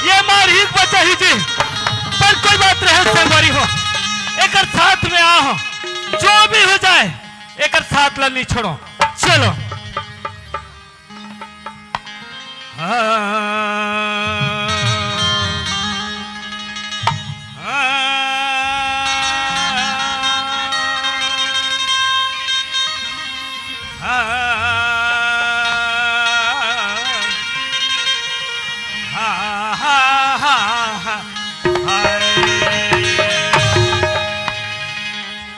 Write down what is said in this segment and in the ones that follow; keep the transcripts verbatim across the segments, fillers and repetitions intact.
ये मार ही बचा ही जी। पर कोई बात नहीं संगवारी हो, एकर साथ में आ हो, जो भी हो जाए, एकर साथ ला नहीं छोड़ो। चलो। हाँ। हाँ। हाँ। हाँ। हाँ। हाँ। हाय।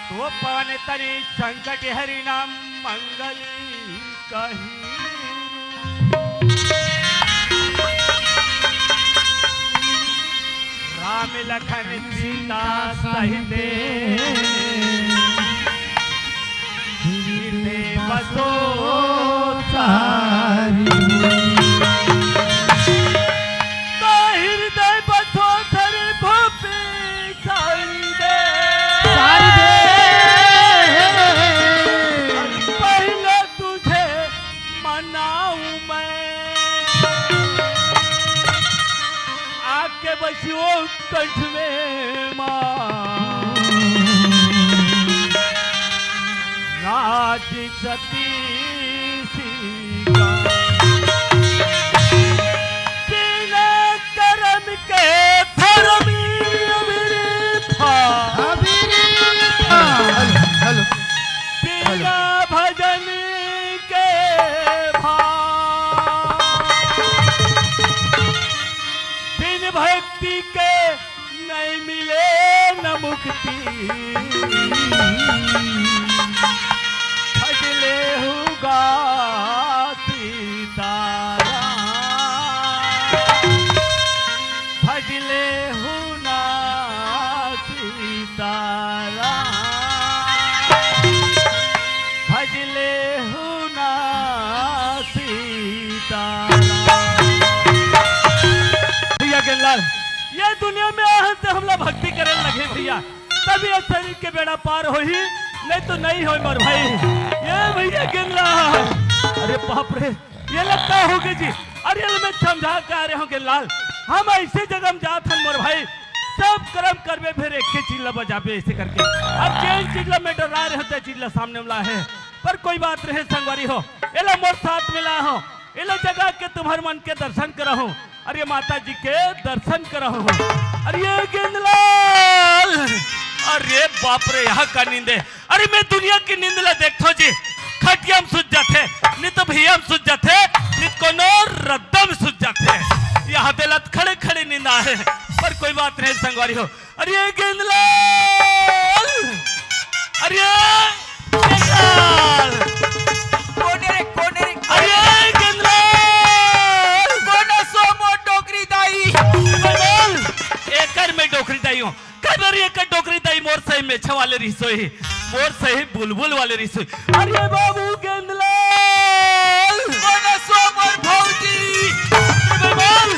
तो पवन तनय संकट हरि नाम मंगल कही। राम लखन सीता सहित हृदय बसो सारी। तो हृदय बसो धर भूपे सारी दे। सारी दे। पहले तुझे मनाऊं मैं। आके बसियो कंठ में माँ। राज सती सीता। बिना करम के धर्म अविरथा। अविरथा। Hello, hello. बिना भजन के भाव, बिन भक्ति के नहीं मिले न मुक्ति। भजले हुगा सीताराम, भजले हुना सीताराम, भजले हुना सीताराम। भैया गेंदलाल, ये दुनिया में आहन से हमला भक्ति करे लगे भैया, तब ये शरीर के बेड़ा पार होही, नहीं तो नहीं होय मोर भाई। ये भैया गेंदलाल, अरे बाप रे, ये लगता हो गए जी। अरे ये मैं समझा के आ रहे हो गेंदलाल, हम ऐसे जगह में जात हन मोर भाई, सब कर्म करबे फिर एक के चीज ला बजाबे ऐसे करके। अब जेन चीज ला मैं डरा रहे हो ते चीज ला सामने में ला है, पर कोई बात नहीं संगवारी हो, एला मोर साथ में ला हो, एला जगा के तुम्हर मन के दर्शन करहूं। अरे माता जी के दर्शन करहूं। अरे ये गेंदलाल, अरे बाप रे, यहाँ का नींद है। अरे मैं दुनिया की नींद ला देखथो जी, खटिया में सुत जाथे, नहीं तो भैया में सुत जाथे, नहीं तो कोनो रद्दा में सुत जाथे। यहाँ ते लत खड़े खड़े नींद आए, पर कोई बात नहीं संगवारी हो। अरे गेंदलाल, अरे गेंदलाल। कोने रे, कोने रे, अरे गेंदलाल। कोने सो मोर डोकरी दाई। गेंदलाल, एकर मैं डोकरी दाई हूँ। कदर एकर डोकरी दाई मोर सही मेछा वाले रिसोई, मोर सही बुलबुल वाले रिसोई। अरे बाबू गेंदलाल। कोने सो मोर भौजी। अरे बेईमान,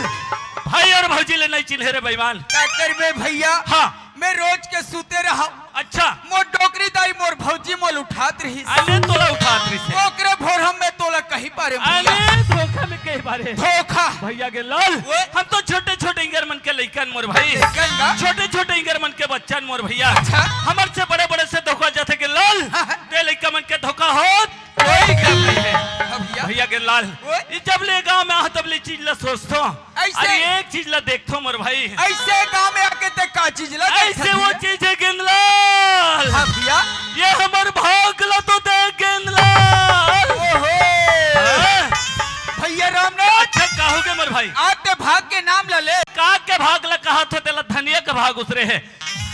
भाई और भौजी ले नहीं चिन्हे रे बेईमान। का करबे भैया? हाँ। मैं रोज के सुते रहा। अच्छा। मोर डोकरी दाई मोर भौजी मोल उठात रहिस। अरे तोला उठात रहिस। ओकरे भोर हम मैं तोला कही पारे भैया। अरे धोखा में कही पारे। धोखा। भैया गेंदलाल, ओए। हम तो छोटे-छोटे इंगर मन के लइकन मोर भाई। लइकन का? छोटे-छोटे इंगर मन के बच्चन मोर भैया। अच्छा। हमर से बड़े-बड़े से धोखा जाथे गेंदलाल। हाँ, हाँ। ते लइका मन के धोखा होत कोई काम नहीं है। हाँ भैया। भैया गेंदलाल, ओए। ई जब ले गाँव में आहा तब ले चीज ला सोचथो। ऐसे? अरे एक चीज ला देखथो मोर भाई। ऐसे गाँव में आके ते का चीज ला देखथो ऐसे वो भैया? चीज है गेंदलाल। हाँ भैया। ये हमर भाग ला तो देख गेंदलाल। ओहो। हाँ। भैया रामनाथ। अच्छा, का हो गे मोर भाई? आज ते भाग के नाम ला ले। का के भाग ला कहा थो, तेला धनिया के भाग उसरे है।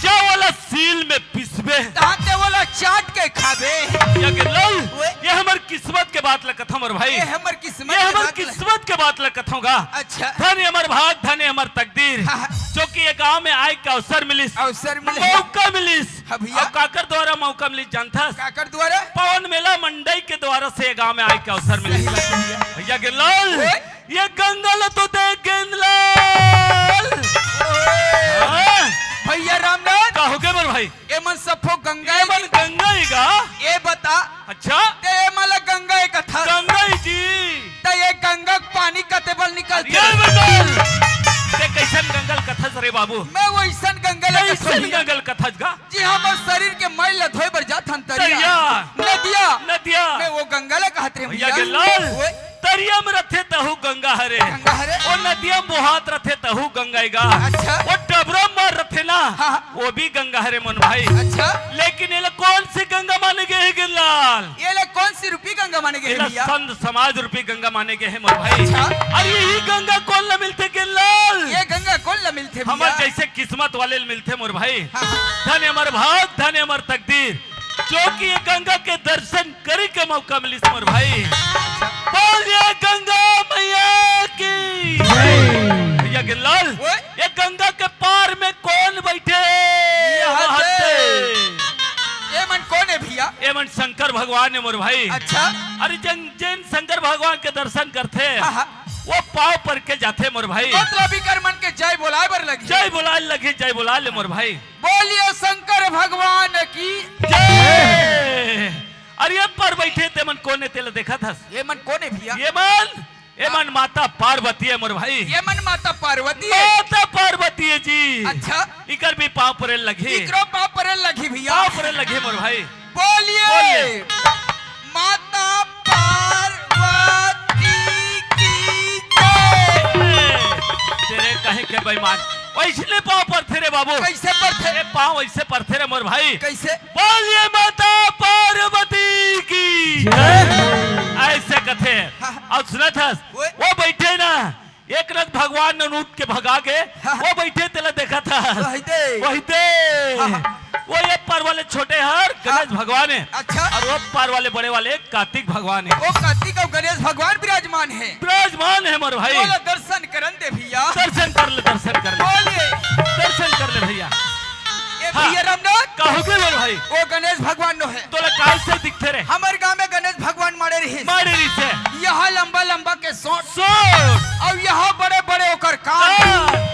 जा वाला सील में पिसबे। ताते वाला चाट के खाबे। या गेंदलाल, ओए। ये हमर किस्मत के बात ला कथों मोर भाई। ये हमर किस्मत ये के हमर बात ला। किस्मत के बात ला कथों गा। अच्छा। धन हमर भाग, धन हमर तकदीर। हाँ, हाँ। जो कि ये गांव में आए के अवसर मिलिस। अवसर मिले। मौका मिलिस। हाँ भैया। अब काकर द्वारा मौका मिलिस जानथस? काकर द्वारा? पवन मेला मंडई के द्वारा से ये गांव में आए के अवसर मिलिस। सही बात है भैया। भैया गेंदलाल, ओए। ये गंगा ल तो देख गेंदलाल। ओए। हाँ। भैया रामनाथ। का हो गे मोर भाई? एमन सफो गंगा ये ही मन जी। गंगा ही गा? ये बता। अच्छा। ते एमन ला गंगा ही कथा। गंगा ही जी। त ये गंगा के पानी कते बल निकलथे? ये बेटा। ते कैसे बाबू। मैं वो अइसन गंगा ला कथों भइया। गंगा ला कथस गा? जी हाँ, मैं शरीर के मैल ला धोए बर जाथन तरिया। तरिया। नदिया। नदिया। मैं वो गंगा ला कहत रहें भइया। भइया गिरलाल, ओए। तरिया में रथे तहू गंगा हरे। गंगा हरे। वो नदिया में बोहात रथे तहू गंगा हे गा। अच्छा। वो डबरा में रथे ना, हाँ, हाँ। वो भी गंगा हरे मोर भाई। अच्छा। लेकिन एला कौन से गंगा माने गे हे गिरलाल? एला कौन से रूपी गंगा माने गे हे एला भइया? संत समाज रूपी गंगा माने गे हे मोर भाई। अच्छा। अरे यही गंगा कोन ला मिलथे गिरलाल? ये गंगा कोन ला मिलथे हमर भइया? जैसे किस्मत वाले ला मिलथे मोर भाई। हाँ, हाँ। धन्य हमर भाग, धन्य हमर तकदीर, जो कि ये गंगा के दर्शन करे के मौका मिलिस मोर भाई। बोलिए गंगा मैया की। जय। भइया गिरलाल, ओए। ये गंगा के पार में कौन बैठे? यहाँ रहते। ये मन कौन हे भइया? ये मन शंकर भगवान हे मोर भाई। अच्छा। अरे जन, जेन शंकर भगवान के दर्शन करथे, हाँ, हाँ। वो पाँव पर के जाथे मोर भाई। मतलब इकर मन के जय बोलाए बर लगही। जय बोलाए लगही, जय बोलाए ले मोर भाई। बोलिए शंकर भगवान की जय। अरे ये पर बैठे ते मन कौन हे तेला देखत हस? ये मन कौन हे भइया? ये मन, ये मन माता पार्वती हे मोर भाई। ये मन माता पार्वती हे? माता पार्वती हे जी। अच्छा। इकर भी पाँव परे लगही। इकरो पाँव परे लगही भइया। पाँव परे लगही मोर भाई। बोलिए। बोलिए। माता पार्वती की जय। तेरे कहे के बेईमान, वैसने पाँव परथे रे बाबू। कैसे परथे? ये पाँव ऐसे परथे रे मोर भाई। कैसे? बोलिए माता पार्वती की जय। ऐसे कथे। हाँ। अउ सुनत हस, ओए। वो बैठे ना, एक रथ भगवान ननूत के भगा के, हाँ। वो बैठे तेला देखत हस। वही दे। वही दे। हाँ, हाँ। वो ये पर वाले छोटे हर गणेश हाँ। भगवान हे। अच्छा। अउ वो पर वाले बड़े वाले कार्तिक भगवान हे। वो कार्तिक अउ गणेश भगवान विराजमान हे। विराजमान हे मोर भाई। बोला दर्शन करन दे भइया। दर्शन कर ले, दर्शन कर ले। बोलिए। दर्शन कर ले भइया। ए हाँ। भइया रामनाथ। का होगे मोर भाई? वो गणेश भगवान नो हे। तोला काय से दिखथे रे? हमर गांव में गणेश भगवान माड़े रहिस। माड़े रहिस हे। यहाँ लंबा लंबा के सोंठ। सोंठ। अउ यहाँ बड़े बड़े ओकर कान। कान।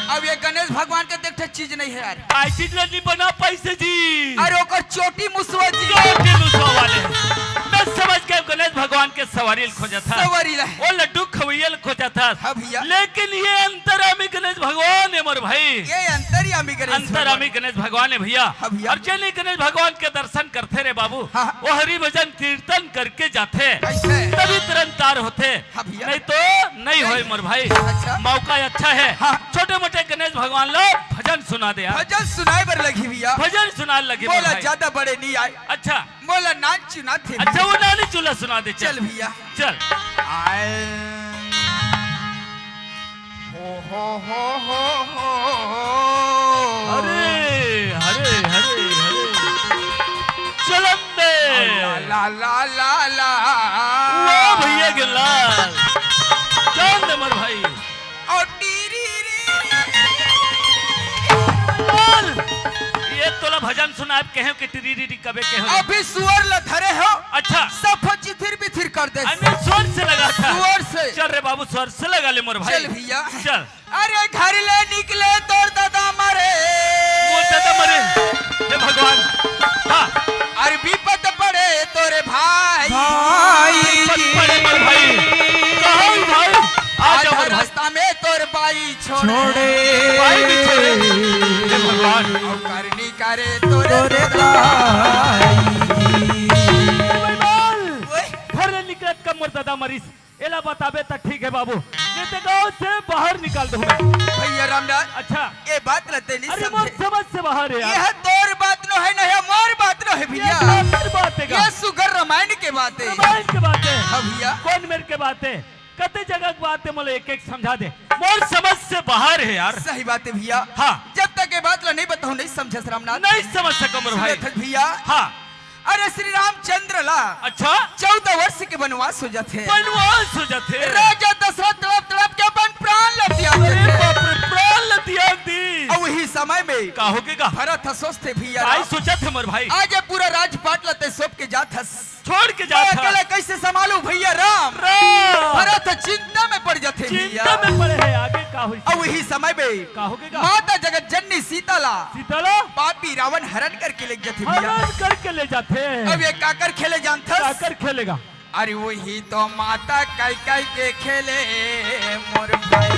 अब ये गणेश भगवान के देखथे चीज नहीं हे यार। काय चीज ला नहीं बना पाइसे जी? अरे ओकर चोटी मुसवा जी। चोटी मुसवा वाले। मैं समझ के गणेश भगवान के सवारी ल खोजत हस। सवारी ला। वो लड्डू खवैया ल खोजत हस। हाँ भइया। लेकिन ये अंतर्यामी गणेश भगवान हे मोर भाई। ये अंतर्यामी गणेश अंतर्यामी भगवान। गणेश भगवान हे भइया। हाँ भइया। अउ जेन गणेश भगवान के दर्शन करथे रे बाबू, हाँ। वो हरि भजन कीर्तन करके जाथे। कैसे? तभी तरन तार होथे। हाँ भइया। नहीं तो नहीं नहीं। होय मोर भाई। अच्छा। मौका अच्छा हे। हाँ। छोटे मोटे गणेश भगवान ला भजन सुना दे यार। भजन सुनाए बर लगही भइया। भजन सुनाए लगही मोर बोला भाई। ज्यादा बड़े नहीं आए। अच्छा। मोला नान चुना थे अच्छा, भइया। वो नानी चूल्हा सुना दे, चल। चल भइया। चल। आए। हो, हो, हो, हो, हो। अरे, अरे, अरे, अरे। चलम दे। ला, ला, ला, ला, ला। वाह भइया गिरलाल। जान दे मोर भाई। अउ टीरी री। बोल। ये तोला भजन सुनाब कहेंव कि टीरी री री कबे कहेंव? अभी सुअर ल धरे हो। अच्छा। सब चिथिर बिथिर कर दे। अरे नहीं, स्वर से लगा था। सुअर से। चल रे बाबू, स्वर से लगा ले मोर भाई। चल भइया। चल। अरे घर ले निकले तोर ददा मरे। मोर ददा मरे। हे भगवान। हाँ। अरे विपत पड़े तोरे भाई। भाई। विपत पड़े मोर भाई। कहाँ भाई? आ जा आधा मोर भाई। रास्ता में तोर बाई छोड़े। छोड़े। बाई भी छोड़े। हे भगवान। अउ करनी करे तोरे तोरे दाई। ओए। घर ले निकलत का मोर ददा मरिस। एला बताबे त ठीक हे बाबू, नहीं तो गांव से बाहर निकाल दूं मैं। भइया रामलाल, अच्छा। ये बात ला ते नहीं अरे मोर समझे। समझ से बाहर हे यार। ये तोर बात नो हे, नहीं मोर बात नो हे भइया। ये काकर बात हे गा? ये सुग्घर रामायण के बात हे। रामायण के बात हे। हाँ भइया। कौन मेर के बात हे? कते जगह के बात हे, मोला एक एक समझा दे। मोर समझ से बाहर हे यार। सही बात हे भइया। हाँ। जब तक ये बात ला नहीं बताऊं, नहीं समझस रामनाथ। नहीं समझ सकंव मोर भाई। सुनत हस भइया। हाँ। अरे श्री रामचंद्र ला अच्छा। चौदह वर्ष के वनवास हो जाथे। वनवास हो जाथे। राजा दशरथ तड़प तड़प के अपन प्राण ल त्याग अरे देथे। बाप रे, प्राण ल त्याग दिस। अउ वही समय में का होगे गा? भरत ह सोचथे भइया काय राम। सोचत हे मोर भाई? आज ये पूरा राजपाट ल ते सौंप के जात हस। छोड़ के मैं जात हस। अकेला कैसे संभालूं भइया राम? राम। भरत चिंता में पड़ जाथे भइया। चिंता में पड़े हे, आगे का होही? अउ वही समय में का होगे गा? माता जगत जननी सीता ला सीता ला? पापी रावण हरण करके ले जाथे भइया। हरण करके ले जाथे। अब ये काकर खेले जानथस? काकर खेले गा? अरे वही तो माता कैकई के खेले मोर भाई।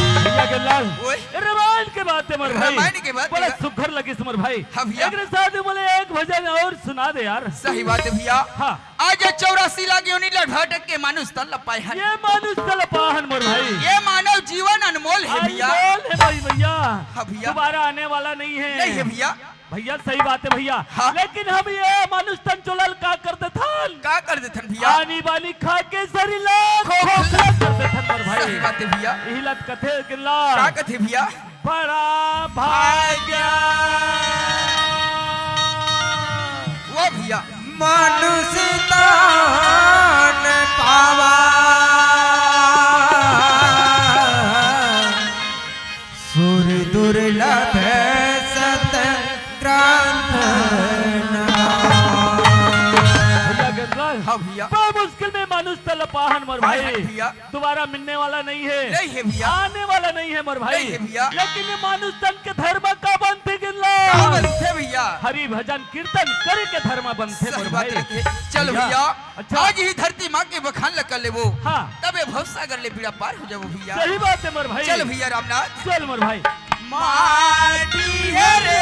भैया के लाल, ओए। ए, रामायण के बात हे मोर भाई। रामायण के बात बड़ा हे। सुघर लगिस मोर भाई। हाँ भैया। एकरे साथ मोला एक भजन अउ सुना दे यार। सही बात हे भैया। हाँ। आज ये चौरासी लाख योनि ला भटक के मानुष तन ला पाए हन। ये मानुष तन ला पाए हन मोर भाई। ये मानव जीवन अनमोल हे भैया। अनमोल हे भाई भैया। हाँ भैया। दोबारा आने वाला नहीं है। नहीं हे भैया। भैया सही बात हे भैया। हाँ। लेकिन हम ये मानुष तन चोला ल का कर देथन? का कर देथन भैया? आनी बानी खा के शरीर ला खोखला। खोखला कर देथन मोर भाई। सही बात हे भैया। इही ला कथे गिल्ला। का कथे भैया? बड़ा भाग्य। वाह भैया। मानुष तन पावा सुर दुर्लभ सत ग्रंथ नवा। भैया गिल्ला। हाँ भैया। बड़ा मुश्किल में मानुष तन ला पाए हन मोर भाई। भैया। दोबारा मिलने वाला नहीं है। नहीं हे भैया। आने वाला नहीं है मोर भाई। नहीं हे भैया। लेकिन ये मानुष तन के धर्म का बनथे गिल्ला। का बनथे भैया? हरि भजन कीर्तन करे के धर्म बनथे मोर भाई। सही बात हे। चल भैया। भैया, अच्छा। आज ही धरती माँ के बखान ल कर लेबो। हाँ। तब ये भवसागर ले बीड़ा पार हो जाबो भैया। सही बात हे मोर भाई। चल भैया रामनाथ। चल मोर भाई। माटी हे रे।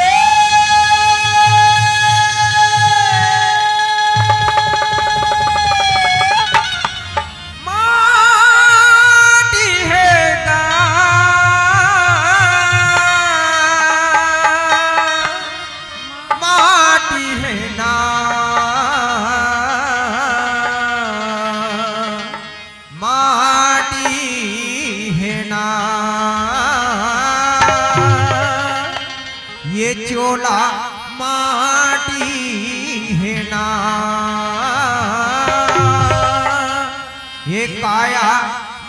माटी हे गा, माटी हे ना, माटी हे ना, ये चोला माटी हे ना, ये काया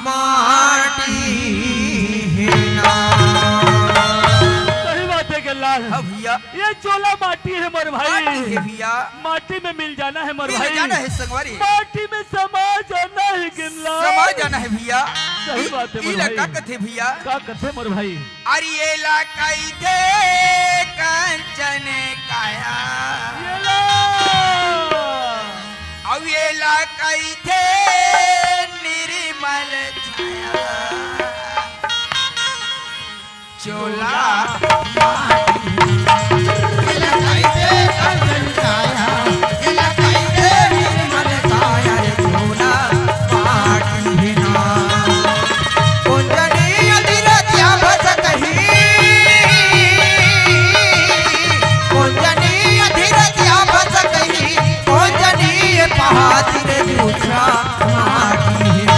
माटी हे ना। सही बात हे गिल्ला। हाँ भैया। ये चोला माटी हे मोर भाई। माटी हे भैया। माटी में मिल जाना हे मोर भाई। मिल जाना हे संगवारी। माटी में समा जाना हे गिल्ला। समा जाना हे भैया। सही बात हे मोर भाई। का कथे भैया? का कथे मोर भाई? अरे ये ला कहिथे कंचन काया। ये ला। अउ ये ला कहिथे निर्मल छाया। चोला माटी। ये ला कहिथे कंचन काया, ये ला कहिथे निर्मल काया रे चोला माटी हे ना। कोन जनी अधीरतिया भसकही, कोन जनी अधीरतिया भसकही, कोन जनी ये पहाती रे दूसरा माटी हे ना।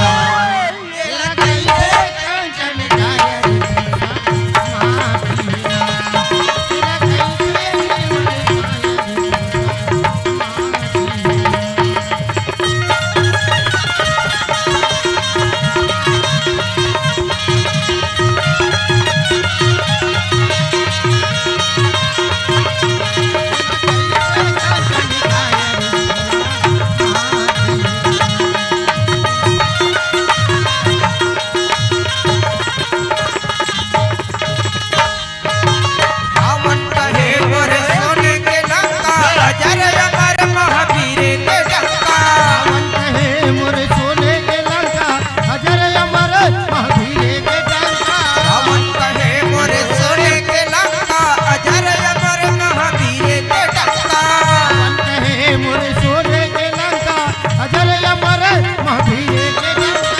रावण कहे मोर सोने के लंका, अजर अमर महावीर के डंका। रावण कहे मोर सोने के लंका, अजर अमर महावीर के डंका। रावण कहे मोर सोने के लंका, अजर अमर महावीर के डंका। रावण कहे मोर सोने के लंका, अजर अमर महावीर के डंका।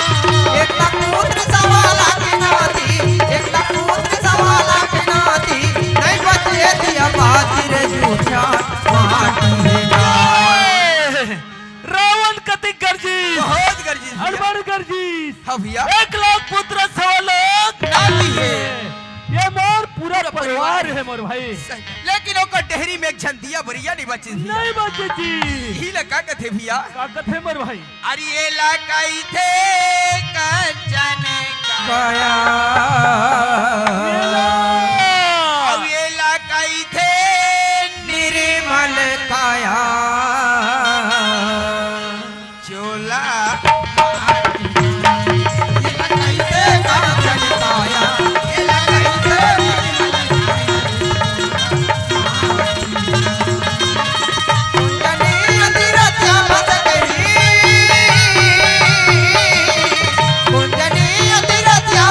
एक पुत्र सवाला के नाती, एक पुत्र सवाला के नाती, नहीं बचे दिया बाती रे जूठा माटी हे ना। रावण कतिक गरजिस। बहुत गरजिस भैया। अड़बड़ गरजिस। हाँ भैया। एक लाख पुत्र सवा लाख नाती हे। ये मोर पूरा पूरा परिवार परिवार हे। हे मोर भाई। सही। लेकिन ओकर डेहरी में एक झन दिया बरिया नहीं बचिस भैया। नहीं बचिस जी। इही ला का कथे भैया? का कथे मोर भाई? अरे ये ला कहिथे कंचन काया। काया। ये ला। अब ये ला कहिथे निर्मल काया। चोला माटी। ये ला कहिथे कंचन काया। ये ला कहिथे निर्मल काया। कुंजनी अधीरतिया भसकही, कुंजनी अधीरतिया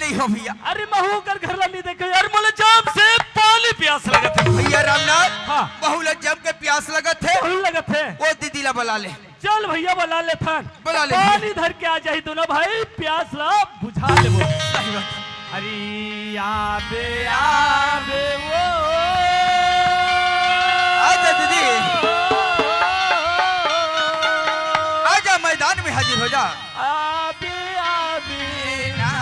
नहीं हो भैया। अरे महू कर घर ला नहीं देखे यार, मोला जम से पानी प्यास लगत हे। भैया रामनाथ, हाँ। बहू ला जम के प्यास लगत हे। बहू लगत हे। वो दीदी ला बुला ले। चल भैया बुला ले थन। बुला ले भैया। पानी धर के आ जाही दोनों भाई, प्यास ला बुझा लेबो। सही बात। अरे आबे आबे वो। आजा दीदी। आजा मैदान में हाजिर हो जा। आबे आबे ना।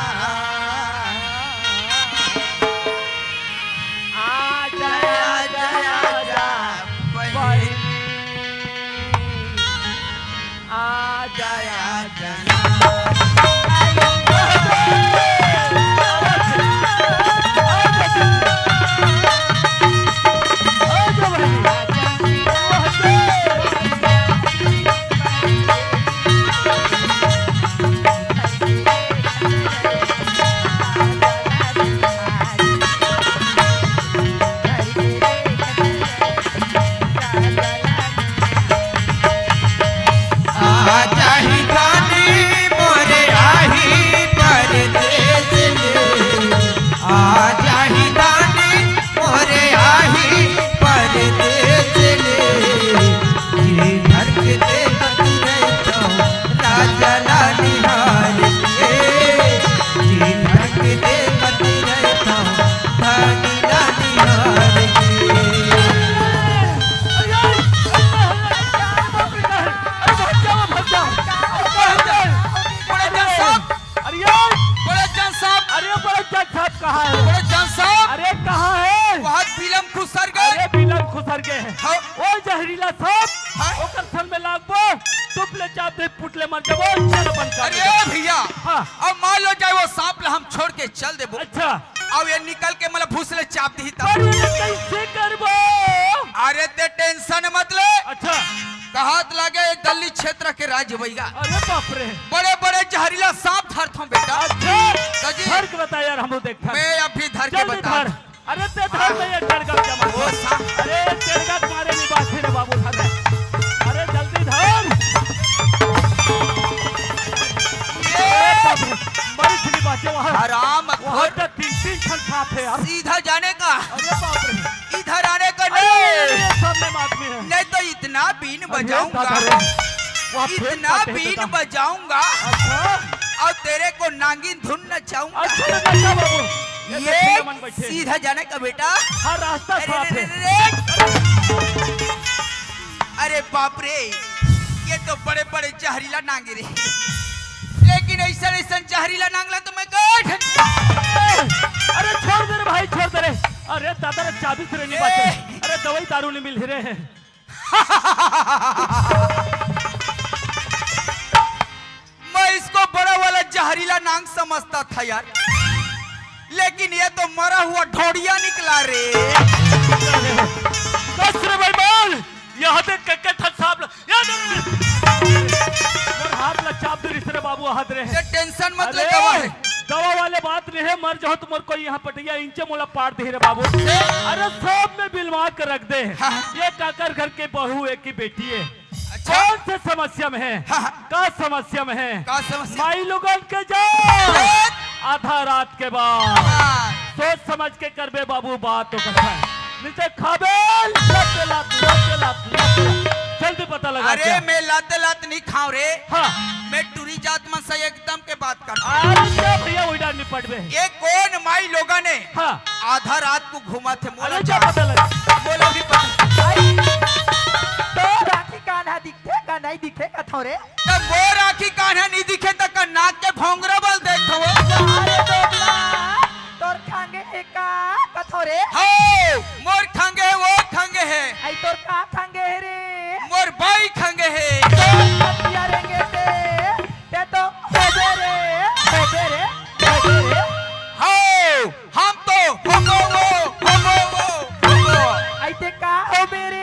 आजा आजा आजा बहिनी। आजा आजा। आ जाही धानी मोरे आही परदेस ले, आ जाही धानी मोरे आही परदेस ले। जी धड़क दे कति रहिथव राजा ला निहार के, जी धड़क दे कति रहिथव धानी ला निहार के। बड़े जज साहब। अरे यार। बड़े जज साहब। अरे बड़े जज साहब कहाँ है? बड़े जज साहब। अरे कहाँ है? वहाँ बिलम खुसर गए। अरे बिलम खुसर गए हैं। हाँ। ओ जहरीला सांप, हाँ। ओकर सन में लागबो, चुप ले चाप दे, फुट ले मर जाबो, चल अपन काम अरे ले। भैया, हाँ। अब मान लो जाए वो सांप ला हम छोड़ के चल देबो। अच्छा। अब ये निकल के मतलब भूस ले चाप दी तब। अरे कैसे करबो? अरे ते टेंशन मत ले। अच्छा। कहत लागे ये दल्ली क्षेत्र के राज भैया। अरे बाप रे। बड़े बड़े जहरीला सांप धरथों बेटा। अच्छा। तो जी। धर के बता यार, हम देखा। मैं अभी धर के जल्दी बता। धर। अरे ते धर, मैं ये डर गप जमा। ओ सांप। अरे डर गप मारे नहीं बात है रे बाबू, धर रे। अरे जल्दी धर। ये। ए बाप रे, मरी छिली बात है वहाँ। हराम वहाँ खोर। तो तीन तीन ठन सांप है यार। सीधा जाने का। अरे बाप रे। इधर आने का अरे, नहीं। अरे, अरे, सामने में आदमी है। नहीं तो इतना बीन अरे, बजाऊंगा, दादा रे। वहाँ पेट इतना काटे बीन दादा। बजाऊंगा अच्छा। और तेरे को नागिन धुन नचाऊंगा। अच्छा, अच्छा, बाबू। ये ये देखिए, मन बैठे। सीधा जाने का बेटा। हाँ, रास्ता अरे, साफ अरे, है। अरे, अरे। अरे बाप रे, ये तो बड़े बड़े जहरीला नांग रे। लेकिन ऐसा ऐसा जहरीला नांगला तो मैं काट। अरे छोड़ दे रे भाई, छोड़ दे रे। अरे दादा रे, चाबी से रे नहीं ए। बाचे। अरे दवाई दारू नहीं मिल रे। मैं इसको बड़ा वाला जहरीला नांग समझता था यार, लेकिन ये तो मरा हुआ ढोड़िया निकला रे। बस रे भाई, बोल। यहाँ देख के, के ठग साहब ल-, यहाँ देख। मोर हाथ ला चाप दे रिस रे बाबू, हाथ रे। ये टेंशन मत ले, अरे, दवा है। दवा वाले बात नहीं है, मर जाओ तो मोर कोई यहाँ पटैया इंचे मोला पार दे रे बाबू। ए? अरे, सब में बिलवा के रख दे। हाँ। ये काकर घर के बहू है कि बेटी है? अच्छा। कौन से समस्या में है? हाँ, हाँ। का समस्या में है? का समस्या? माई लोगन के जाओ। ए? आधा रात के बाद। हाँ। सोच समझ के करबे बाबू बात तो कथा। नहीं तो खाबे, लत, लत, लत, लत, लत। जल्दी पता लगा अरे, क्या? मैं लत, लत नहीं खाऊं रे। हाँ। मैं टूरी जात मन से एकदम के बात कर। अरे क्या भैया, वही डाल निपट बे। ये कौन माई लोगन है? हाँ। आधा रात को घूमत हे, मोला अरे क्या जान। पता लगा? मोला भी पता। आई, तो राखी कान्हा दिखथे का नहीं दिखथे कथो रे? त वो राखी कान्हा नहीं दिखे त का नाक के भोंगरा बल देखो। अरे दोगला, तोर खांगे हे का कथो रे? हो, मोर खांगे हे, वो खांगे हे। आई तोर का खांगे हे रे? मोर बाई खांगे हे। तोर पतिया रेंगे ते, ते तो होबे रे, होबे रे, होबे रे। हो, हम तो होबो वो, होबो वो, होबो। आई ते का होबे रे?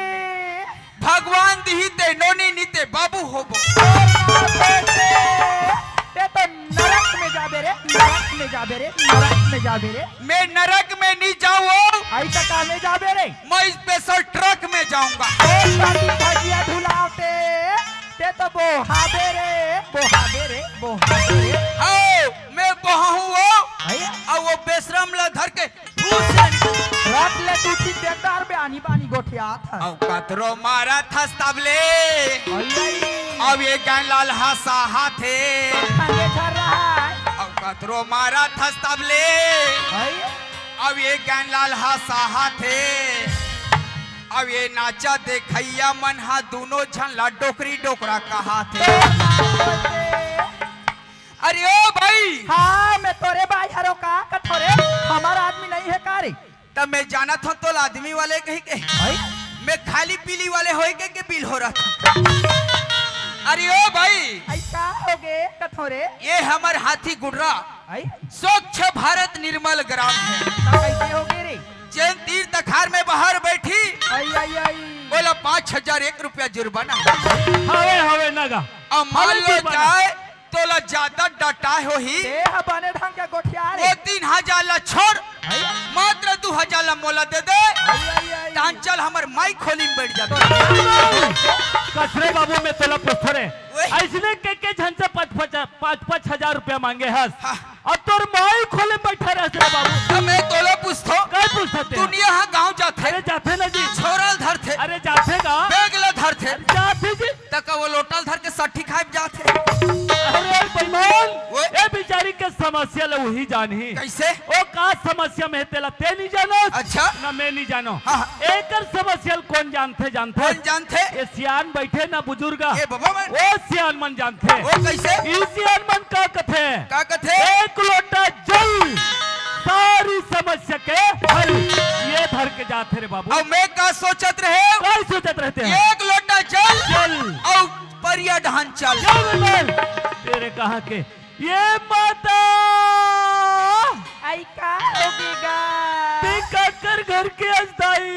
भगवान दिही ते नोनी नी ते बाबू होबो। तोर बाप रे, ते तो नरक में जाबे रे, नरक में जाबे रे, नरक में जाबे रे। मैं नरक में नहीं जाऊँ। आई त का में जाबे रे? मैं स्पेशल ट्रक में जाऊंगा। ओ शादी भजिया धुलावते, ते तो बोहाबे रे, बोहाबे रे, बोहाबे रे। हव, मैं बोहा हूँ वो। अई? अउ वो बेशरम ला धर के घूस ले निकल। रट ले तू ठीक देखदार बे आनी बानी गोठियात हस। अउ कतरो मारत हस तब ले। अई, अई। अब ये गैंडलाल हंसाथे। संगे झर रहा है। अउ कतरो मारत हस तब ले। अई। अब ये गैंडलाल हंसाथे। अब ये नाचा देखइया मन हा दूनों झन ला डोकरी डोकरा कहाथे। अरे ओ भाई। हाँ, मैं तोरे भाई हरो का कथोरे, हमार आदमी नहीं है का रे? तब मैं जानत हूँ तोला आदमी वाले कही के। भाई? मैं खाली पीली वाले होई के, के बिल हो रहा था। अरे ओ भाई। आई का होगे कथोरे? ये हमर हाथी गुडरा। आई? स्वच्छ भारत निर्मल ग्राम है। तब कैसे होगे रे? जेन तीर तखार में बाहर बैठी, आई, आई, आई। बोला पाँच हजार एक रुपया जुर्माना। हवे, हवे, नगा। अब मान हवे लो जुर्माना। जाए, तोला ज्यादा डटाए होही। ते ह बने ढंग के गोठिया रे। वो तीन हजार ला छोड़, आई। मात्र दू हजार ला मोला दे दे। आई, आई, आई। तान चल हमर माई खोली में बैठ जाबे। कस रे बाबू, मैं तोला पूछथों रे। ओए। अइसने के, के झन से पाँच, पाँच, पाँच, पाँच हजार रुपया मांगे हस। हाँ। अब तोर माई खोली में बैठा रहस रे बाबू। त मैं तोला पूछथों। काय पूछत हे? दुनिया हा गाँव जाथे। अरे जाथे ना जी। छोरा ल धरथे। अरे जाथे गा। बैग ला धरथे। अरे जाथे जी। त का वो लोटा ल धर के सट्ठी खाए बर जाथे? अरे बेईमान, ओए। ए बिचारी के समस्या ल उही जानही। कैसे? ओ का समस्या में हे तेला ते नहीं जानस, अच्छा। ना मैं नहीं जानो। हाँ, हाँ। एकर समस्या ल कोन जानथे, जानथे? कोन जानथे? ये सियान बैठे ना बुजुर्ग। ये बाबा मन। ओ सियान मन जानथे। ओ कैसे? ई सियान मन का कथे? का कथे? एक लोटा जल, सारी समस्या के हल। ये धर के जाथे रे बाबू। अब मैं का सोचत रहे? का सोचत रहते हैं? एक लोटा जल। जल। अउ परिया ढान चल। जय बेईमान। तेरे कहाँ के ये माता? आई का होगे गा? ते काकर घर के अस दाई?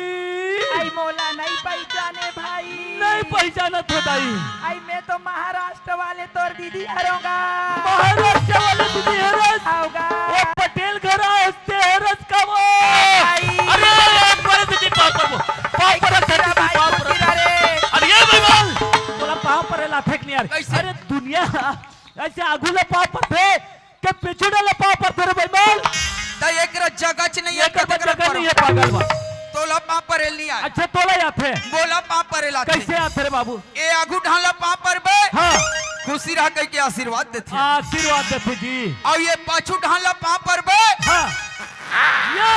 आई मोला नहीं पहचाने भाई। नहीं पहचानत हो दाई। आई मैं तो महाराष्ट्र वाले तोर दीदी हरों गा। महाराष्ट्र वाले दीदी हरस? हव गा। वो पटेल घर आए हस ते हरस का वो? आई। अरे, एक बार दीदी पाँव पर वो। पाँव पर आई रख दीदी, भाई, पाँव पर। खुशी रह रे। अरे ये बेईमान, तोला पाँव पर लाथे के नहीं यार। कैसे? अरे दुनिया ऐसे आगू ले पाँव परथे, के पिछू ले पाँव परथे रे बेईमान। त एकरा जगह च नहीं है, एकर कते जगह नहीं है, पागल बा। तोला पाँव परे ल नहीं आए। अच्छा, तोला आथे। मोला पाँव परे ल आथे। कैसे आथे रे बाबू? ए आगू ढान ला पाँव परबे। हाँ। खुशी रह कह के आशीर्वाद देथे। आशीर्वाद देथे जी। अउ ये पाछू ढान ला पाँव परबे। हाँ। ये,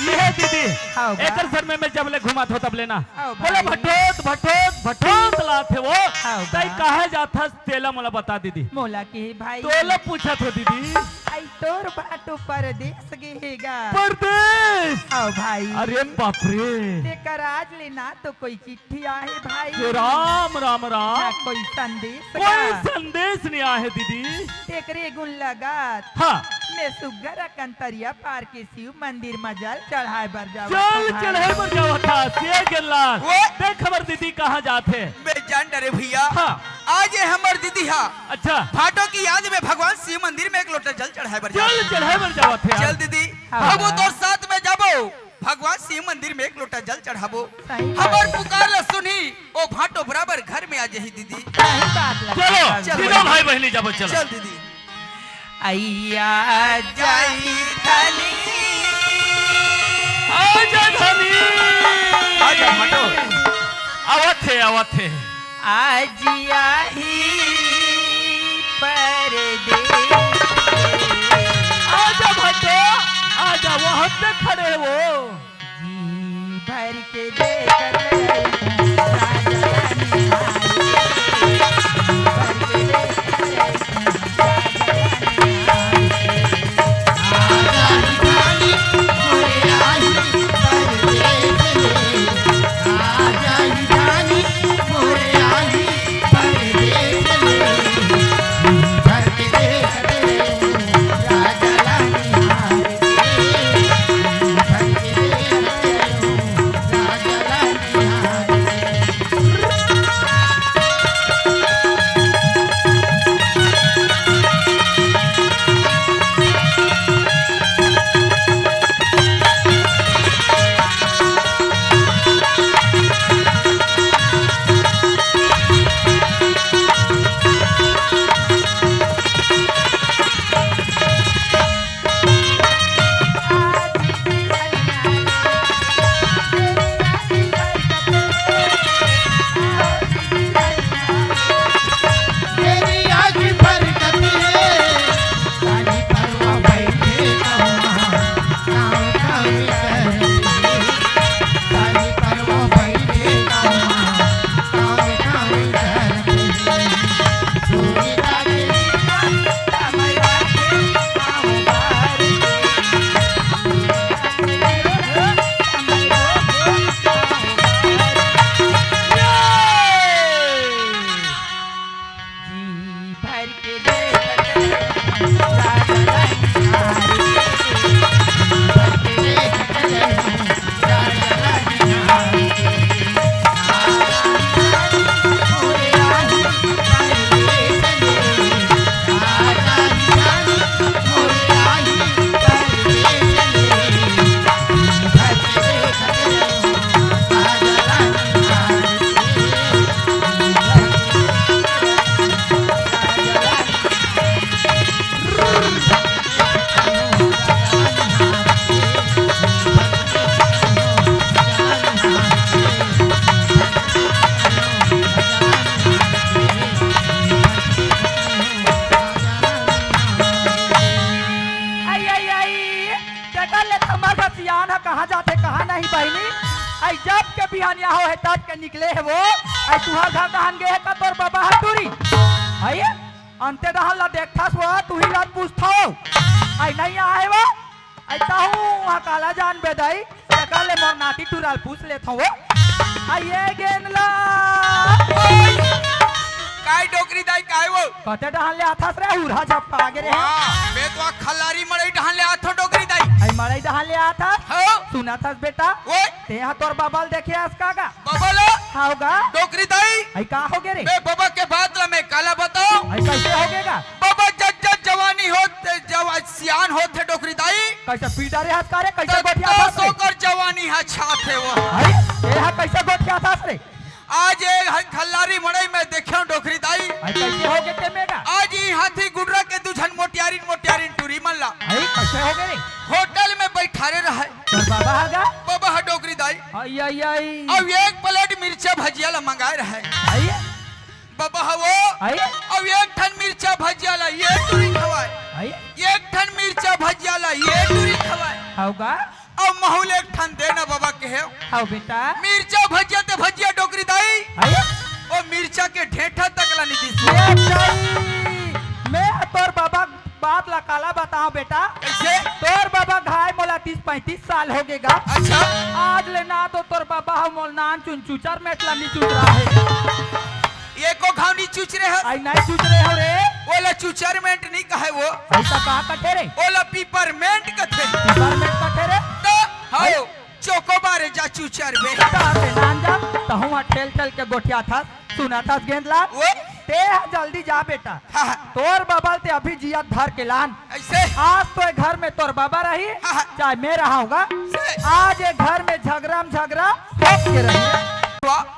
ये दीदी, हाँ, बा। एकर सर में मैं जब ले घुमात हो तब ले ना। हाँ, बोले भाई। भटोत, भटोत, भटोत लाथे वो। हाँ, तई बा। कहाँ जाथस तेला मोला बता दीदी। मोला के भाई। तोला पूछत हो दीदी। आई तोर भाटो परदेस गे हे गा। परदेस? हाँ भाई। अरे बाप रे। तेकर आज ले ना तो कोई चिट्ठी आए भाई। हे राम, राम, राम। ना कोई संदेश कोई गा। संदेश नहीं आए दीदी। तेकरे गुण लगत। हाँ। मैं सुग्घर अकन तरिया पार के शिव मंदिर म जल चढ़ाए बर जावत जल हँव भाई। चढ़ाए बर जावत हस, ये गेलनार। वो देख हमर दीदी कहाँ जात हे। बे जान डरे भैया। हाँ। आज ये हमर दीदी हा। अच्छा। भाटो की याद में भगवान शिव मंदिर में एक लोटा जल चढ़ाए बर जावत जल हे। चढ़ाए बर जावत हे। चल दीदी, हाँ। हम तोर साथ में जाबो। भगवान शिव मंदिर में एक लोटा जल चढ़ाबो। सही बात हमर हे। पुकार ला सुनही, ओ भाटो बराबर घर में आ जाही दीदी। सही बात लगा। चलो, चलो। तीनों भाई बहिनी जाबो, चलो। चल दीदी। अइया जाई धनी। आ जा धनी। आ जा भाटो। आवत हे, आवत हे। आज आही परदेस। आजा भाटो, आजा, वहाँ पे खड़े हो। जी भर के देखत रही, राजा रानी आई। जी भर के देखत रही, राजा रानी आई। ना कहाँ जाथे, कहाँ नहीं बहिनी। अई जब के बिहानिया हो हे, तब के निकले हे वो। अई तुहर घर डहन गे हे का तोर बबा ह टूरी? अई अंते डहन ला देखथस वो, तुही ला पूछथव। अई नहीं आए वो। अई तहूँ वहाँ काला जान बेदाई, तेकर ले मोर नाती टूरा ल पूछ लेथव वो। अई ये गेंद ला। काय डोकरी दाई, काय वो? कते डहन ले आथस रे, हुरहा झपका गे रे। वाह, मैं तो खल्लारी मड़ई डहन ले आथों डोकरी दाई। अई मड़ई डहन ले आथस? हाँ। सुनथस बेटा? ओए। तेहा तोर बबा ल देखे हस का गा? बबा ल? हाँ गा। डोकरी दाई। अई का होगे रे? मैं बबा के बात ला मैं काला बताऊं? अई कैसे होगे गा? बबा जब जब जवानी होत, जब सियान होत हे डोकरी दाई। कैसे पी डारे हस का रे? कैसे तब गोठियाथस रे? ओकर जवानी हा छात हे वो। अई, तेहा कैसे गोठियाथस रे? आज ये ह-, खल्लारी मड़ई में देखेंव डोकरी दाई। अई कैसे होगे ते में गा? आज ई हाथी गुडरा के दू झन मोटियारिन, मोटियारिन टूरी मन ला। अई कैसे होगे रे? होटल में बैठारे रहय। तोर बबा ह गा? बबा ह डोकरी दाई। अई, अई, अई। अउ एक प्लेट मिर्चा भजिया ला मंगाए रहय। अई। बबा ह वो। अई। अउ एक ठन मिर्चा भजिया ला ये टूरी खवाय। अई। एक ठन मिर्चा भजिया ला ये टूरी खवाय। हव गा? अउ महूं ल एक ठन दे ना बबा कहेंव। हव बेटा। मिर्चा भजिया ते भजिया डोकरी दाई। अई। ओ मिर्चा के ढेंठा तक ला नहीं दिस। ए दाई, मैं तोर बबा बात ला काला बताओं बेटा। कैसे? तोर बबा घाय मोला तीस पैंतीस साल होगे गा। अच्छा। आज ले ना तो तोर बबा ह मोला नान चुन चुचर मेट ला नहीं चुचरा हे। एको घाव नहीं चुचरे हस? अई नहीं चुचरे हंव रे। ओला चुचर मेट नहीं कहे वो। अई त का कथे रे? ओला पिपरमेंट कथे। पिपरमेंट कथे रे? त हव, अई। चोकोबार जा चुचर बे। तार ले नान जा, तहूँ ह ठेल ठेल के गोठियाथस। सुनथस गेंद ला? ओए। तेहा जल्दी जा बेटा। हाँ, हाँ। तोर बबा ल ते अभी जियत धर के लान। अइसे? आज तो ए घर में तोर बबा रही, हाँ, हाँ। चाहे मैं रहंव गा। से? आज ए घर में झगरा में झगरा ठोक के रही। वाह।